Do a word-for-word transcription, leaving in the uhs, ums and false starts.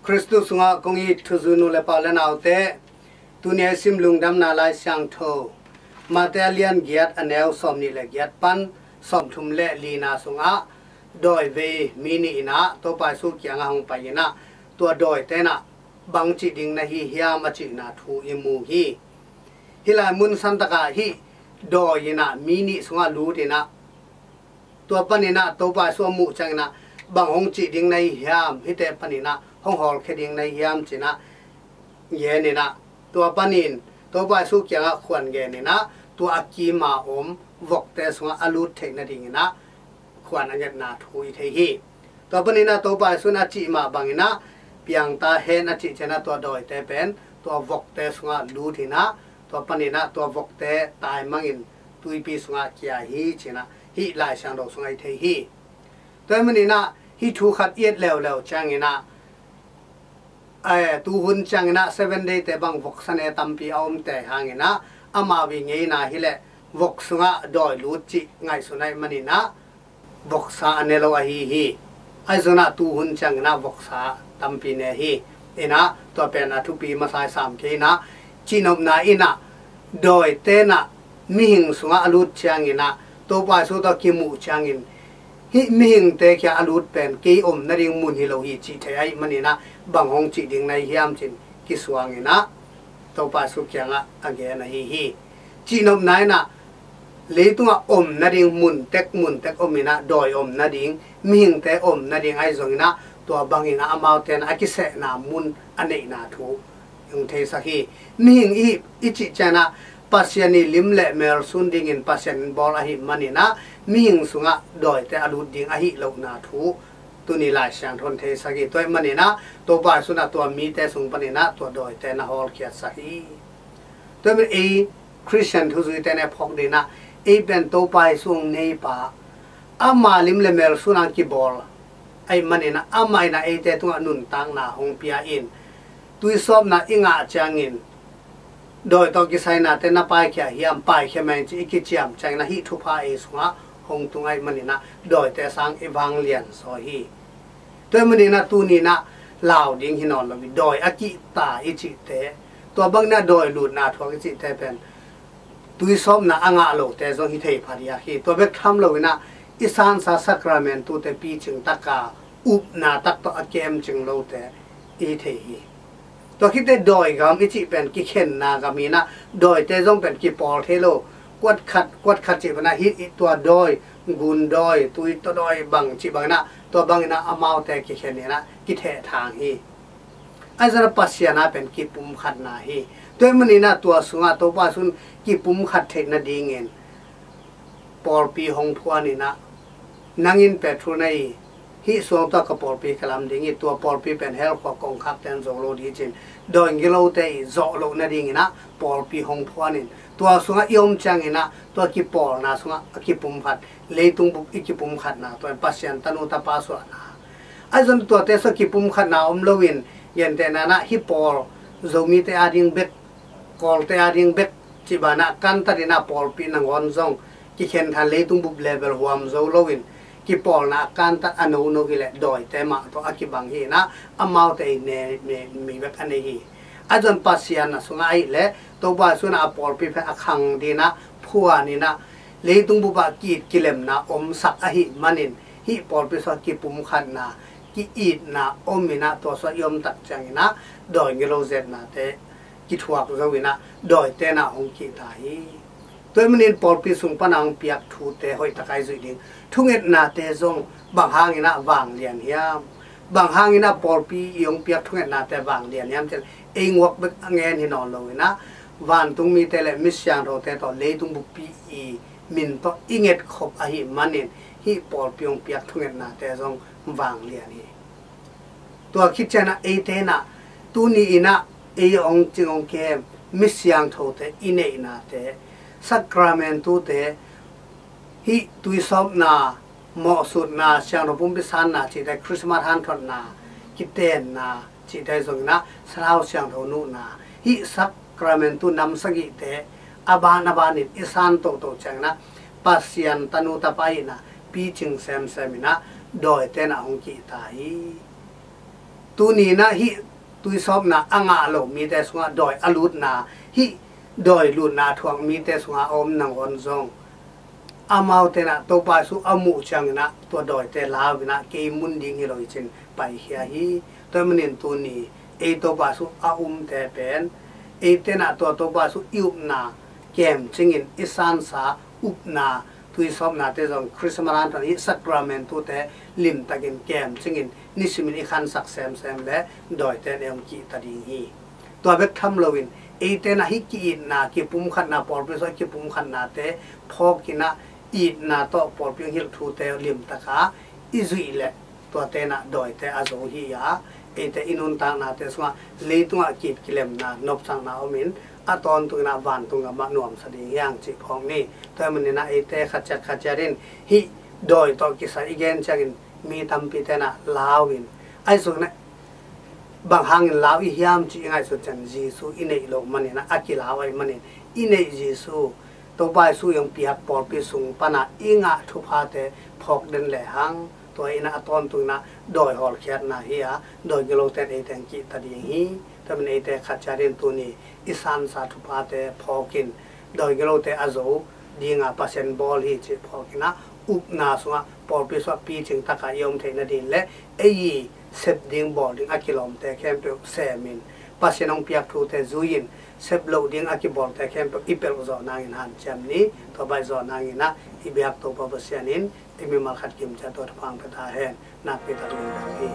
Khristu sungah kong it thuzui nu le pa le naute, tuni a i sim Lungdamna Lai Siangtho, Mate a lian giat, a neu sawmnih le giat pan sawmthum le lina sungah, dawivei mi nih in ah Topa Jesu kiangah hong pai in ah, tua dawite in ah bang cih ding na hi hiam a cihna thu i mu hi. Hih lai mun santak ah hih dawi in ah mi nih sungah lut in ah, tua panin ah Topa Jesu a muh ciangin ah, bang hong cih ding na hi hiam, hihte panin ah hong hawlkhia ding na hi hiam ci-in ah gen in ah, tua panin Topa Jesu kiangah khuan gen in ah, tua a kim a om vokte sungah a lut theih nadingin ah khuan a ngetna thu i thei hi. Tua panin ah Topa Jesu in a cih mah bangin ah, piang ta hen a cih ciangin ah, tua dawite pen tua vokte sungah lut in ah, tua panin ah tua vokte taimangin tuipi sungah kia hi ci-in ah hih Lai Siangtho sungah i thei hi. Tua ahih manin ah hih thu khat i et leuleu ciangin ah, eh, tuhun ciangin ah Seven Day te bang voksa ne tampi a omte hangin ah, amau i ngeina hi leh vok sungah dawi lut cih ngaihsun ahih manin ah, voksa a ne lo ahi hi. Ahi zongin ah tuhun ciangin ah voksa tampi ne hi. In ah tua pen a thupi masa i sam kei in ah, cihnopna in ah dawite in ah mihing sungah a lut ciangin ah, Topa Jesu tawh kimuh ciangin, hih mihingte kiang a lut pen kei om nading mun hi lo hi cih thei ahih manin ah, bang hong cih ding na hi hiam ci-in kisuang in ah Topa Jesu kiangah a gen ahi hi. Cihnopna in ah leitungah om nading mun tek mun tek om in ah, dawi om nading, mihingte om nading ahi zongin ah, tua bangin ah amaute in ah a kisehna mun a neihna thu hong theisak hi. Mihing i, i cih ciangin ah Pasian i lim le mel sun dingin Pasian in bawl ahih manin ah, mihing sungah dawite a lut ding ahi lohna thu tuni Lai Siangtho in theisak hi. Tua ahih manin ah Topa Jesu in ah tua mite sung panin ah tua dawite na hawlkhiatsak hi. Tua ahih manin ei Khristian thuzuite ne phawk dingin ah, ei pen Topa Jesu hong neipa, ama lim le mel sun hang kibawl ahih manin ah, amah in ah eite tungah nuntakna hong pia in, tuisawpna i ngah ciangin, dawi tawh kisainate na paikhia hiam, paikhia mah in ci-in i kiciam ciangin ah, hih thupha ei sungah hong tung ahih manin ah dawite sang i vanglian zaw hi. Tua ahih manin ah tuni in ah lau ding hi nawn lo hi, dawi a kihta i cihte, tua bangin ah dawi lutna thuak i cihte pen tuisawpna a ngah lote zong hi thei phadiak hi. Tua bek tham loin ah i sansa sakramentute picing taka upna tak tawh a kemcing lote i hi thei hi. Tua khit teh dawi gam i cih pen kikhenna gam hi-in ah, dawite zong pen kipawl thei lo. Kuat khat, kuat khat cih bangin ah, hih tua dawi, gun dawi, tui tawh dawi bang cih bangin ah, tua bangin ah amaute kikhen in ah kithehthang hi. Ahi zongin ah Pasian a pen kipumkhatna hi. Tua ahih manin ah tua sungah Topa Jesu in kipumkhat theih nadingin pawlpi hong phuan in ah, nang in Petru na hi, hih suang tawh ka pawlpi ka lam ding hi, tua pawlpi pen hell khua kongkhakte in zo lo ding hi ci-in, dawi gilote i zawh loh nadingin ah pawlpi hong phuan in, tua sungah i om ciangin ah tua kipawlna sungah a kipumkhat, leitung bup i kipumkhatna, tua in Pasian tanu tapa suahna. Ahi zongin tuate sungah kipumkhatna om loin, gentehna in ah hih pawl Zomite a ding bek, Kawlte a ding bek cih bangin ah kantat in ah pawlpi nangawn zong kikhen than, leitung bup level huam zo loin, kipawlna a kantat a nono hi leh dawite mah tawh a kibang hi-in ah, amaute i ne, ne, mi bek a nei hi. Ahi zongin Pasian a sungah ahih leh Topa Jesu in ah a pawlpi pen a khang dingin ah phuan in ah, leitung bup ah ki-it kilemna omsak ahih manin, hih pawlpi sungah kipumkhatna, ki-itna om in ah, tua sungah i om tak ciangin ah dawi gilo zetnate kithuak zo in ah, dawite in ah hong kihta hi. Tua ahih manin pawlpi sung pan a hong piak thute hoih takin i zuih ding. Thungetnate zong bang hangin ah vanglian hiam? Bang hangin ah pawlpi i hong piak thungetnate vanglian hiam cih leh, ei nguak bek a ngen hi nawn loin ah, vantung mite le mi siangthote tawh leitung buppi i min tawh i ngetkhop ahih manin, hih pawlpi hong piak thungetnate zong vanglian hi. Tua khit ciangin ah eite in ah, tuni in ah ei hong cing hong kem mi siangthote i neihnate, sakramentute, hih tuisawpna, mawhsutna, siangtho pumpi sanna cihte, Christmas hanthotna, kitenna cihte zongin ah, sathau siangtho nuhna, hih sakramentu nam sagihte a ban a banin i san toto ciangin ah, Pasian tanu tapa ihna picing semsem in ah, dawite in ah hong kihta hi. Tuni in ah hih tuisawpna a ngah lo mite sungah dawi a lutna, hih dawi lutna a thuak mite sungah a om nangawn zong, amaute in ah Topa Jesu a muh ciangin ah tua dawite lau in ah kei mun ding hi lo hi ci-in paikhia hi. Tua ahih manin tuni ei Topa Jesu a umte pen, eite in ah tua Topa Jesu i upna kemcingin, i sansa upna, tuisawpnate zong Christmas hanthawn hih sacramentte limtakin kemcingin nisimin i khansak semsem leh dawite in ei hong kihta ding hi. Tua bek tham loin eite in ah hih ki-itna, kipumkhatna, pawlpi sungah kipumkhatnate phawk in ah, itna tawh pawlpi hong hilh thute limtaka i zuih leh, tuate in ah dawite a zo hi a, eite i nuntaknate sungah leitungah ki-it kilemna, nopsakna omin, a tawntung in ah vantung gamah nuamsa ding hi hang cih phawk ni. Tua ahih manin ah eite khat ciat khat ciat in hih dawi tawh kisai i gen ciangin mi tampite in ah lau in, ahi zongin ah bang hangin lau i hiam cih i ngaihsut ciang, Jesu i neih loh manin ah a kilau ahih manin, i neih Jesu, Topa Jesu i hong piak pawlpi sung pan ah i ngah thuphate phawk den lehang, tua in ah a tawntung in ah dawi hawlkhiatna hi a, dawi gilote in eite hong kihta ding hi. Tua ahih manin eite khat ciat in tuni i sansa thuphate phawk in, dawi gilote a zo dinga Pasian bawl hi cih phawk in ah, upna sungah pawlpi sungah picing taka i om theih nading leh ei i sep ding bawl ding a kilawmte khempeuh semin, Pasian hong piak thute zui-in, sep loh ding a kibawlte khempeuh i pelh zawh nangin hanciam ni. Tua baih zawh nangin ah i biak Topa Pasian in i mimal khat kim ciat tawh thupha hong pia ta hen. Nakpi tak lungdam hi.